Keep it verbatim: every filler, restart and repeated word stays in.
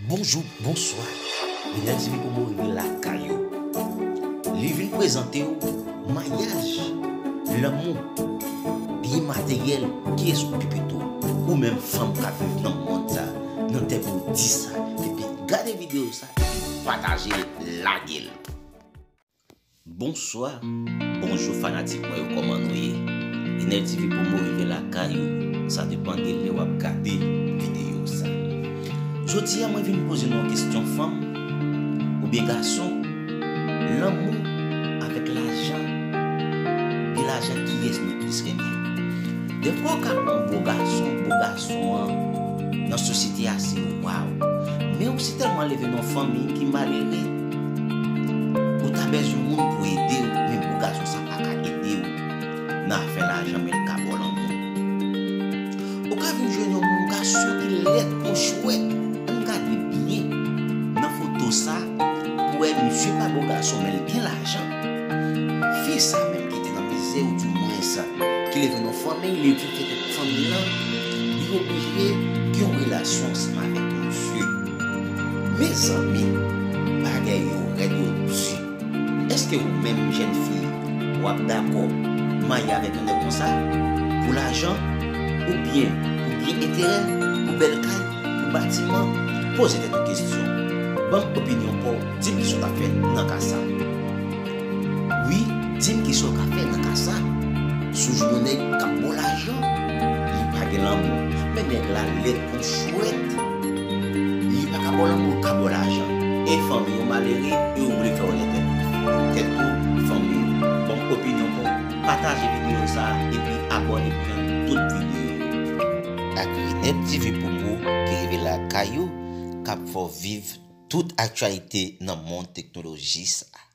Bonjou, bonswa. Rinel T V Promo rive lakay ou. Li vin prezante w mayaj, lanmou, byen materyèl, kiyès ou pi pito? Ou menm fanm k ap viv nan mond sa, nan tèt ou di sa, epi gade videyo sa, epi pataje l, lage l. Bonswa, bonjou fanatik mwen yo, kòman nou ye? Rinel T V Promo rive lakay ou, sa depann de lè w ap gade videyo sa. Jodi a mwen vin poze nou yon kesyon fanm oubyen gason, lanmou avèk lajan, gen lajan kiyès nou plis renmen? Defwa w ka wè yon bo gason, bo gason an nan sosyete a se waw. Men ou si tèlman leve nan fanmi ki malere, ou ta bezwen moun pou ede w, men bo gason sa pa ka ede w nan afè lajan, men l ka ba w lanmou. Ou ka vin jwenn yon moun gason ki lèd kon chwèt. Ann gade byen nan foto sa pou wè misye pa bo gason, men l gen lajan. Fi sa menm ki te nan mizè, ou di mwens ki leve nan fanmi, li vin fè tèt fanmi lan, li oblije gen yon relasyon ansanm avèk misye. Mezanmi, bagay yo rèd, yo di. Èske ou menm, jèn fi, w ap dakò marye avèk yon nèg konsa pou lajan, oubyen pou byen enterè, pou bèl kay, pou batiman? Poze tèt ou kesyon. Ban m opinyon pa w, di m kisa w ta fè nan ka sa. Wi, di m kisa w ka fè nan ka sa. Si w jwenn yon nèg k ap ba w lajan, li pa gen lanmou, men nèg la lèd kon chwèt. Li pa ka ba w lanmou, l ka ba w lajan. E fanmi yo malere, e ou vle fè onè tèt, tèt ou, fanmi yo. Ban m opinyon pa w. Pataje videyo sa a, epi abòne pou jwenn tout videyo yo. Ak Rinel T V Promo ki rive lakay ou, k ap fè w viv tout aktyalite nan mond teknoloji sa a.